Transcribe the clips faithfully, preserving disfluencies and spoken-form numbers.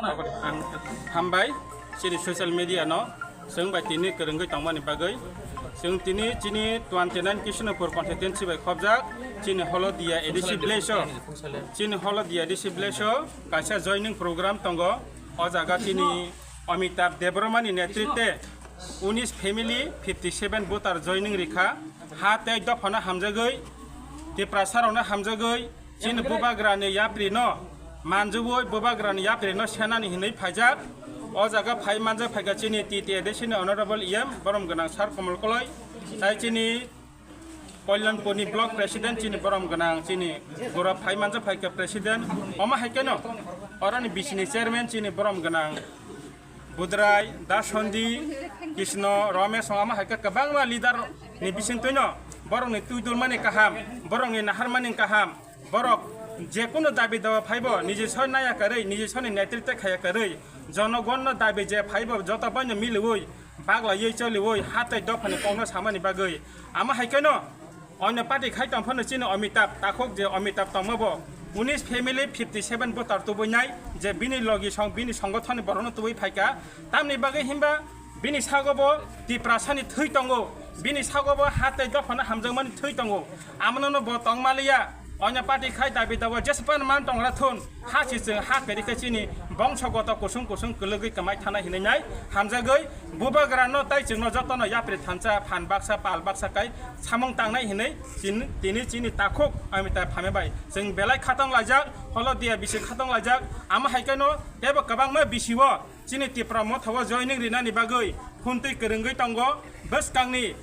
Ang hambai chini social media no chwng bai tini kwrwngwi tongmani bagwi. Chwng tini chini twenty nine Kishnopur constituency bai khobjak chini Holodia A D C village o, chini Holodia A D C village o kaisa joining program tongo. O jaga chini Amitabh Debbarma ni netritwe unis family fifty seven voter joining rikha. Ha tei dophano hamjagwi, Tiprasa rokno hamjagwi, chini bubagrani yaprino manjugwi bubagrani yaprino senani hinwi phaijak. O jaga phai manjak phaikha chini T T A D C ni honorable E M borom gwnang sir Komol Koloi, tai chini Kalyanpurni block president chini borom gwnang chini gura phai manjak phaikha president. Omo hai kheno oroni bisini chairman chini borom gwnang Budrai, Dasondi, Krishna, Ramesh, omo hai khe kwbangma leader ni bisingtwino borokni twi dulmani kaham, borokni naharmani kaham, borok jekunu dabi dawa phaibo niji soi naya karwi, niji soni netritwe khaya karwi, jonogonno dabi je phaibo joto baino miliwi, baglaiwi choliwi, ha tei dophani kokno samani bagwi. Amo hai kheno Oino party khai tong phano chini Amitabh takhuk je Amitabh tongma bo unis family fifty seven voter tubui nai je bini logi song bini songothon ni borokno tubui phaikha. Tamni bagwi himba bini sago bo Tiprasani thwi tongo, bini sago bo ha tei dophano hamjakmani thwi tongo. Amano no bo tongmaliya. Oino party khai dabi dawa jespan man tongra thun. Ha si chwng ha kari khe chini bongso goto kusung kusung kwlwgwi kwmai thana hinwi nai hamjagwi bubagrano tai chwngno jotono yapri thansa phan baksa pal baksa kai samung tangnai hinwi chin-, tini chini takhuk Amitabh Phamya bai chwng belai khatong laijak, Holodia bisi khatong laijak. Amo hai kheno teibo kwbangma bisio chini Tipra Motha o joining rinani bagwi phuntwi kwrwngwi tongo. Bwskangni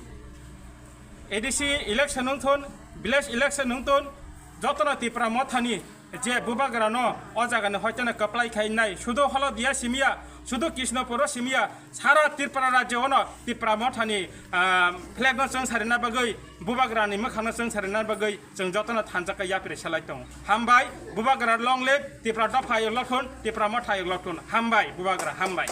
A D C election wngthun, village election wngthun, jotono Tipra Mothani je bubagrano o jagani hoiteno kwplai khai nai, sudu Holodia simiya, sudu Krishnopuro simiya, sara Tripura rajyo ono Tipra Mothani, ah, flag no chwng sarina bagwi, bubagrani mwkhangno chwng sarina bagwi chwng jotono thanjakha yapri salai tongo. Hambai, bubagra long live, Tipra dopha yoklothun, Tipra Motha yoklothun. Hambai, bubagra, hambai.